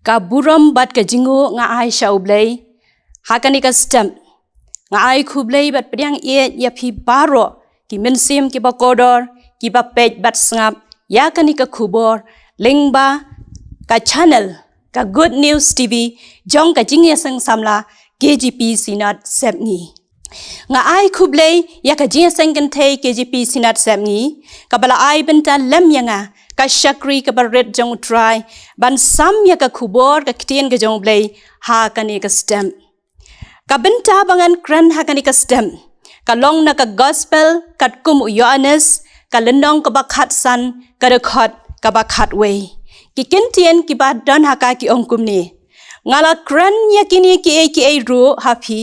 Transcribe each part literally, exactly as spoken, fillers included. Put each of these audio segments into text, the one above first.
Ka burom bad ka jingnguh nga ai sha U Blei ha kane ka step. Nga ai khublei bad pdiang ïeit ïa phi baroh ki mynsiem kiba kordor, kiba peit bad sngap ïa kane ka khubor lyngba ka channel ka Good News T V jong ka Jingïaseng Samla K J P Synod Sepngi. Nga ai khublei ïa ka Jingïaseng Kynthei K J P Synod Sepngi, kaba la ai bynta lem ïa nga ka shakri kaba rit jong U Trai ban sam ïa ka khubor ka ktien ka jong U Blei ha kane ka step. Ka bynta ba ngan kren ha kane ka step ka long na ka Gospel katkum u Ïoannis, ka lynnong kaba khatsan, ka dkhot kaba khatwei. Ki kyntien kiba don ha ka ki ong kumne: Nga la kren ïa kine kiei kiei ruh ha phi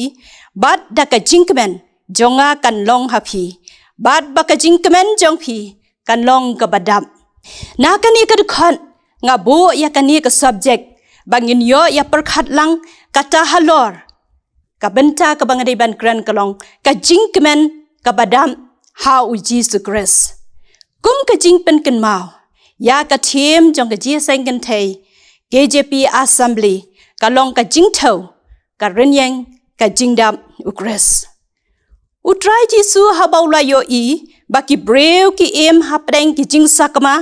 bad da ka jingkmen jong nga kan long ha phi, bad ba ka jingkmen jong phi kan long kaba dap. Na kane ka dkhot nga buh ïa kane ka subject ba ngin ïoh ïa pyrkhat lang kata halor ka bynta kaba nga dei ban kren ka long ka jingkmen kaba dap ha U Jisu Khrist. Kum ka jingpynkynmaw ïa ka theme jong ka Jingïaseng Kynthei K J P Assembly ka long ka jingthew, ka rynïeng, ka jingdap U Khrist. U Trai Jisu haba u la ïohi ba ki briew ki im hapdeng ki jingsakma,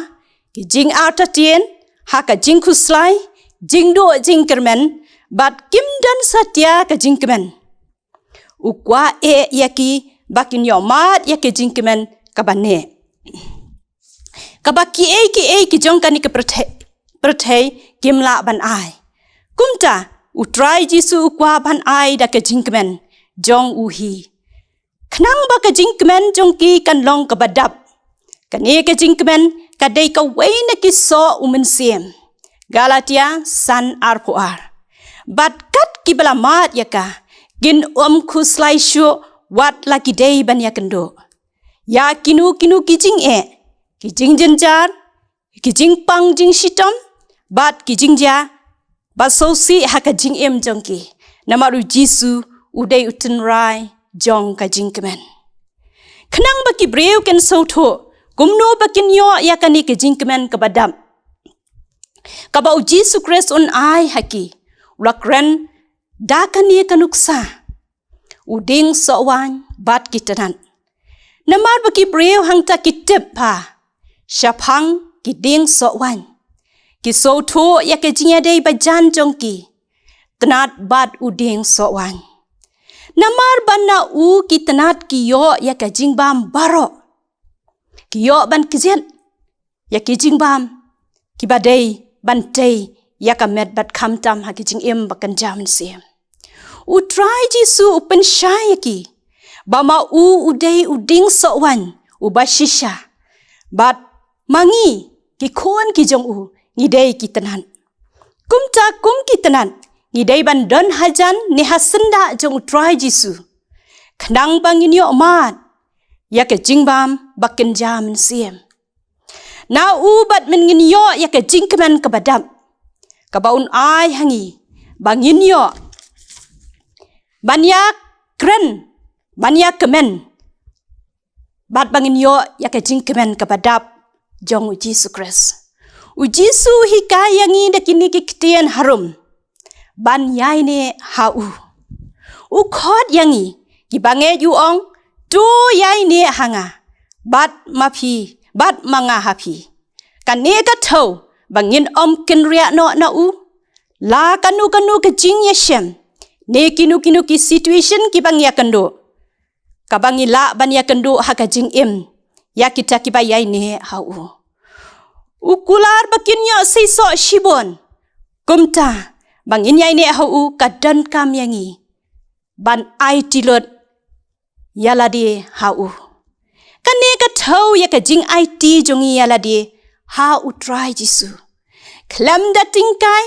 ki jingartatien, ha ka jingkhuslai, jingduh jingkyrmen, bad kim don satia ka jingkmen, u kwah eh ïa ki ba kin ïohmad ïa ka jingkmen kaba neh, kaba kiei kiei ki jong kane ka pyrthei, pyrthei kim lah ban ai. Kumta U Trai Jisu u kwah ban ai da ka jingkmen jong u hi, khnang ba ka jingkmen jong ki kan long kaba dap. Kane ka jingkmen ka dei kawei na ki soh u mynsiem, Galatia san arphew ar. Bad kat kiba la mad ïa ka, kin ym khuslai shuh wat la ki dei ban ïakynduh ïa kino kino ki jingeh, ki jingjynjar, ki jingpang jingshitom, bad ki jingjia ba sngewsih ha ka jingim jong ki. Namar U Jisu u dei U Tynrai jong ka jingkmen. Khnang ba ki briew kin sngewthuh kumno ba kin ïoh ïa kane ka jingkmen kaba dap, kaba U Jisu Khrist un ai ha ki, u la kren da kane ka nuksa, u dieng sohwaiñ bad ki tnat. Namar ba ki briew hangta ki tip bha shaphang ki dieng sohwaiñ, ki sngewthuh ïa ka jingïadei bajan jong ki, tnat bad u dieng sohwaiñ. Namar ba na u ki tnat ki ïoh ïa ka jingbam baroh, ki ïoh ban kjit ïa ki jingbam kiba dei ban tei ïa ka met bad khamtam ha ki jingim ba kynja mynsiem. U Trai Jisu u pynshai ïa ki ba ma u u dei u dieng sohwaiñ uba shisha, bad ma ngi ki khun ki jong u ngi dei ki tnat. Kumta kum ki tnat ngi dei ban don hajan ne ha syndah jong U Trai Jisu, khnang ba ngin ïohmad ïa ka jingbam ba kynja mynsiem. Na u bad men ngin ïoh ïa ka jingkmen kaba dap, kaba un ai ha ngi ba ngin ïoh ban ïakren, ban ïakmen, bad ba ngin ïoh ïa ka jingkmen kaba dap jong U Jisu Khrist. U Jisu u hikai ïa ngi da kine ki ktien harum ban ïaineh ha u. U khot ïa ngi kiba ngeit, u ong, to ïaineh ha nga bad ma phi, bad ma nga ha phi. Kane ka thew ba ngin ym kynriah noh na u la kano kano ka jingïashem ne kino kino ki situation kiba ngi ïakynduh, kaba ngi lah ban ïakynduh ha ka jingim ïa kita kiba ïaineh ha u. U kular ba kin ïoh seisoh shibun. Kumta ba ngin ïaineh ha u ka donkam ïa ngi ban aiti lut ïa lade ha u. Kane ka thew ïa ka jingaiti jong ngi ïa lade ha U Trai Jisu. Khlem da tyngkai,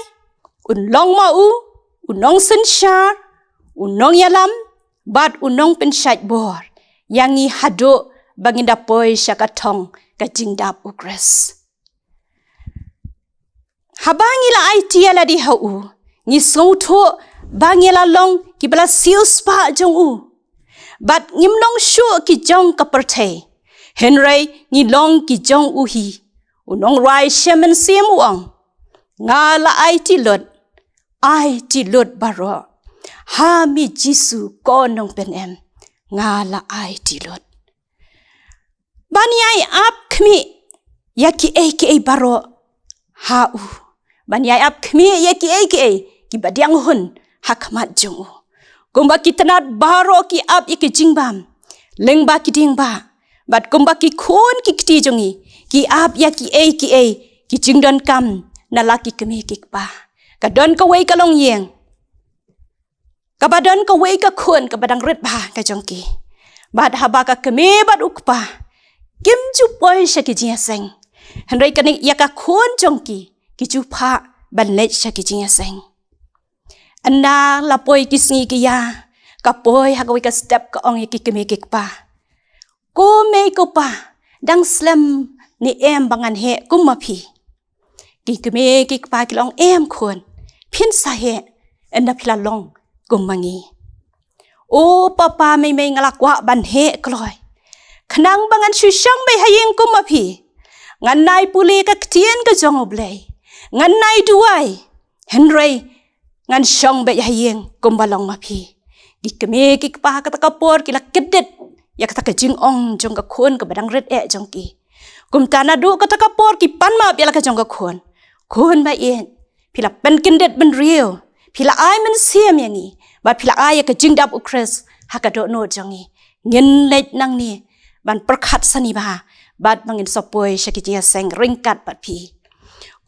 un long ma u u nongsynshar, u nongïalam, bad u nongpynshait bor ïa ngi haduh ba ngin da poi sha ka thong ka jingdap U Khrist. Haba ngi la aiti ïa lade ha u, ngi sngewthuh ba ngi la long kiba la siewspah jong u, bad ngim long shuh ki jong ka pyrthei, hynrei ngi long ki jong u hi. U nongrwai shem mynsiem u ong, nga la aiti lut ai ti lut baroh. Ha me Jisu ko nongpynim, nga la ai ti lut. Ban ïai ap khmih ïa kiei kiei baroh ha u. Ban ïai ap khmih ïa kiei kiei kiba diang hun ha khmat jong u. Kumba ki tnat baroh ki ap ïa ki jingbam lyngba ki dieng ba, bad kumba ki khun ki kti jong ngi ki ap ïa kiei kiei ki jingdonkam na la ki kmie ki kpa. Ka don kawei ka longïing kaba don kawei ka khun kaba dang rit bha ka jong ki. Bad haba ka kmie bad u kpa kim ju poi sha ki jingïaseng, hynrei kane ïa ka khun jong ki ki ju phah ban leit sha ki jingïaseng. Ynda la poi ki sngi ki ïa, ka poi ha kawei ka step ka ong ïa ki kmie ki kpa, ko mei ko pa, dang slem ne em ba ngan heh kum ma phi? Ki kmie ki kpa ki la ong, em khun, phin sa heh ynda phi la long kum ma ngi. O papa, mei mei, nga la kwah ban heh kloi, khnang ba ngan shu shong beit ha ïing kum ma phi. Ngan nai pule ka ktien ka jong U Blei, ngan nai duwai, hynrei ngan shong beit ha ïing kumba long ma phi. Ki kmie ki kpa kata ka por ki la kyndit ïa kata ka jingong jong ka khun kaba dang rit eh jong ki. Kumta naduh kata ka por ki pan map ïa la ka jong ka khun. Khun ba ïeit, phi la pynkyndit bynriew, phi la ai mynsiem ïa ngi, bad phi la ai ïa ka jingdap U Khrist ha ka dohnud jong ngi. Ngin leit nangne ban pyrkhat sani bha, bad ba ngin sa poi sha ki jingïaseng ryngkat bad phi.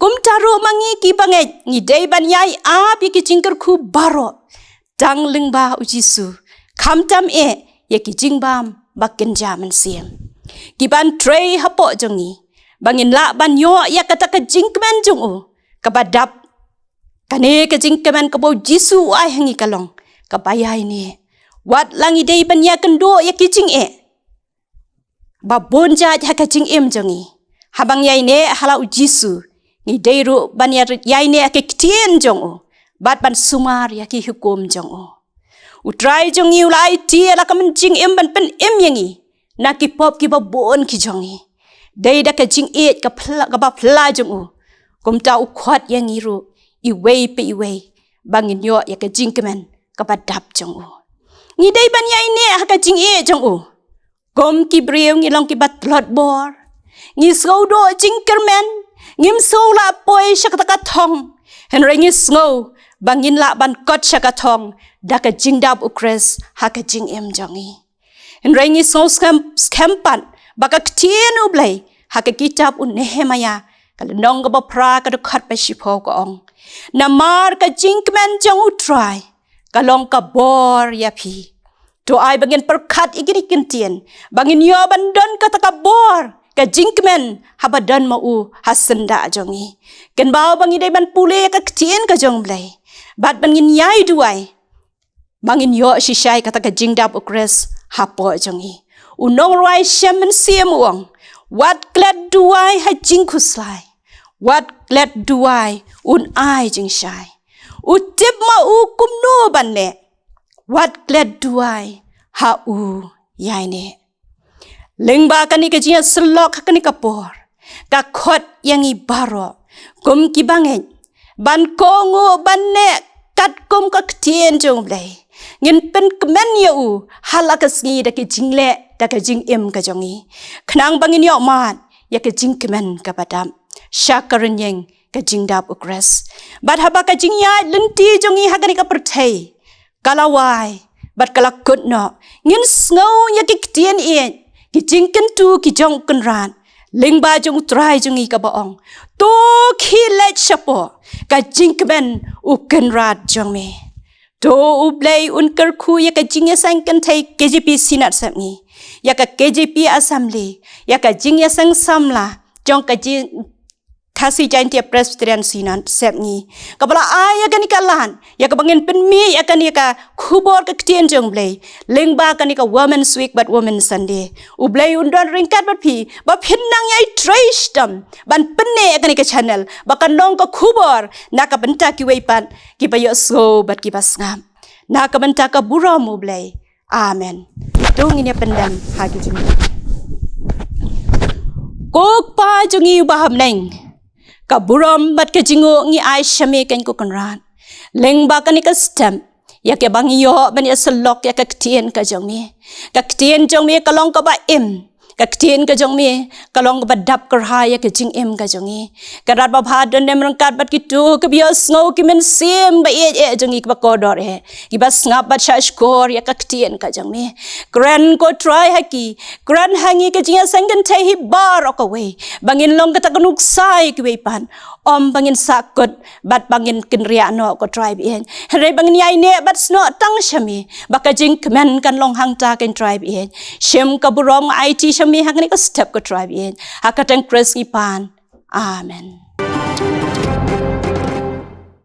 Kumta ruh ma ngi ki bangeit, ngi dei ban ïai ap ïa ki jingkyrkhu baroh tang lyngba U Jisu, khamtam eh ïa ki jingbam ba kynja mynsiem kiban trei hapoh jong ngi, ba ngin lah ban ïoh ïa kata ka jingkmen jong u kaba dap. Kane ka jingkmen kaba U Jisu u ai ha ngi ka long kaba ïaineh. Wat la ngi dei ban ïakynduh ïa ki jingeh ba bun jait ha ka jingim jong ngi, haba ngi ïaineh ha la U Jisu, ngi dei ruh ban ïa-, ïaineh ha ki ktien jong u, bad ban sumar ïa ki hukum jong u. U Trai jong ngi u la aiti ïa la ka jingim ban pynim ïa ngi na ki pop kiba bun ki jong ngi. Dei da ka jingïeit ka phylla-, kaba phylla jong u, kumta u khot ïa ngi ruh iwei pa iwei ba ngin ïoh ïa ka jingkmen kaba dap jong u. Ngi dei ban ïaineh ha ka jingïeit jong u. Kum ki briew ngi long kiba tlot bor. Ngi sngew duh jingkyrmen. Ngim sngew lah poi sha kata ka thong, hynrei ngi sngew ba ngin lah ban kot sha ka thong da ka jingdap U Khrist ha ka jingim jong ngi. Hynrei ngi sngew skhem, skhem pat ba ka ktien U Blei ha ka kitab u Nehemaïah, ka lynnong kaba phra, ka dkhot ba shiphew ka ong, namar ka jingkmen jong U Trai ka long ka bor ïa phi. To ai ba ngin pyrkhat ïa kine ki ktien, ba ngin ïoh ban don kata ka bor, ka jingkmen haba don ma u ha syndah jong ngi. Kynmaw ba ngi dei ban pule ka ktien ka jong U Blei, bad ba ngin ïai duwai ba ngin ïoh shisha ïa kata ka jingdap U Khrist hapoh jong ngi. U nongrwai shem mynsiem u ong, wat klet duwai ha jingkhuslai, wat klet duwai un ai jingshai. U tip ma u kumno ban leh, wat klet duwai ha u ïaineh. Lyngba kane ka jingïasyllok ha kane ka por, ka khot ïa ngi baroh kum ki bangeit ban kohnguh ban leh katkum ka ktien jong U Blei. Ngin pynkmen ïa u ha la ka sngi da ka jingleh, da ka jingim ka jong ngi, khnang ba ngin ïoh mad ïa ka jingkmen kaba dap sha ka rynïeng ka jingdap U Khrist. Bad haba ka jingïaid lynti jong ngi ha kane ka pyrthei ka la wai bad ka la kut noh, ngin sngew ïa ki ktien ïeit, ki jingkyntu ki jong U Kynrad lyngba jong U Trai jong ngi kaba ong, to khie leit shapoh, ka jingkmen U Kynrad jong me. To U Blei un kyrkhu ïa ka jingïaseng kynthei K J P Synod Sepngi, ïa ka K J P Assembly, ïa ka jingïaseng samla jong ka jing Khasi Jaintia Presbyterian Synod Sepngi, kaba la ai ïa kane ka lad, ïa kaba ngin pynmih ïa kane ka khubor ka ktien jong U Blei lyngba kane ka Women's Week bad Women's Sunday. U Blei un don ryngkat bad phi, ba phin nang ïai trei shitom ban pynneh ïa kane ka channel, ba kan long ka khubor na ka bynta kiwei pat kiba ïohsngew bad kiba sngap, na ka bynta ka burom U Blei. Amen. To ngin ïa pyndem ha ki jingïa. Ko Kpa jong ngi uba ha bneng, ka burom bad ka jingnguh ngi ai sha me, keiñ ko Kynrad. Lyngba kane ka step, ïa kaba ngi ïoh ban ïa syllok ïa ka ktien ka jong me. Ka ktien jong me ka long kaba im. Ka ktien ka jong me ka long kaba dap kyrhai ïa ka jingim ka jong ngi. Ka rat babha don lem ryngkat bad kito kiba ïohsngew ki mynsiem ba ïeit eh jong ngi kiba kordor eh, kiba sngap bad shahshkor ïa ka ktien ka jong me. Kren ko Trai ha ki, kren ha ngi ka jingïaseng kynthei hi baroh kawei, ba ngin long kata ka nuksa ïa kiwei pat, ym ba ngin sahkut bad ba ngin kynriah noh ko Trai baieit, hynrei ba ngin ïaineh bad snoh tang sha me, ba ka jingkmen kan long hangta ko Trai baieit. Shim ka burom nga aiti sha me ha kane ka step ko Trai baieit. Ha ka kyrteng Khrist ngi pan. Amen.